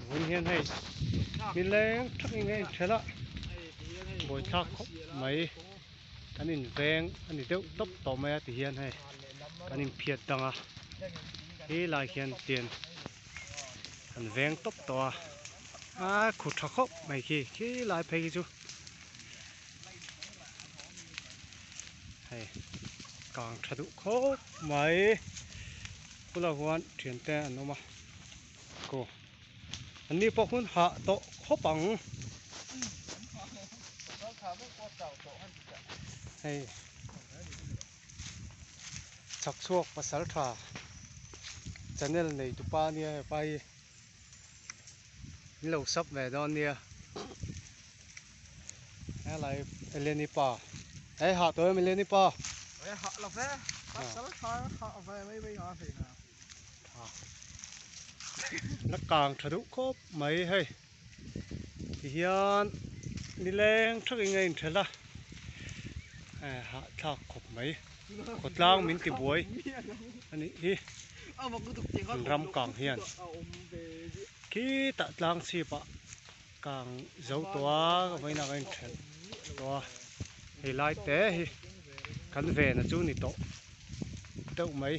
Vawiin hian hei nileng thak in a inthelh a buaithlak khawp mai kan inveng a ni deuh tawp tawh mai a ti hian hei kan inphiat dang a he lai khian tian an veng tawp tawh a a khu tha khawp mai khi khi lai phei khi chu hei kang tha duh khawp mai bulah huan thiante an awm a ko an ni pawh hun hah tawh khawp ang hei chhak chhuak pasal tha channel nei tupa ania hepa hi min lo sub ve dawn nia helai Eleni pa he hah tawh em Eleni pa he hah lo ve pasal tha hah ve mai mai a hei na la kang tha duh khawp mai hei tihian nileng thakin a inthelh a hahthlak khawp mai khawtlang min ti buai a nih hi ram kang hian khitah tlang chhip ah kang zo tawh a vawiin ah ka inthelh tawh a hei lai te hi kan ven a chu ni tawh deuh mai.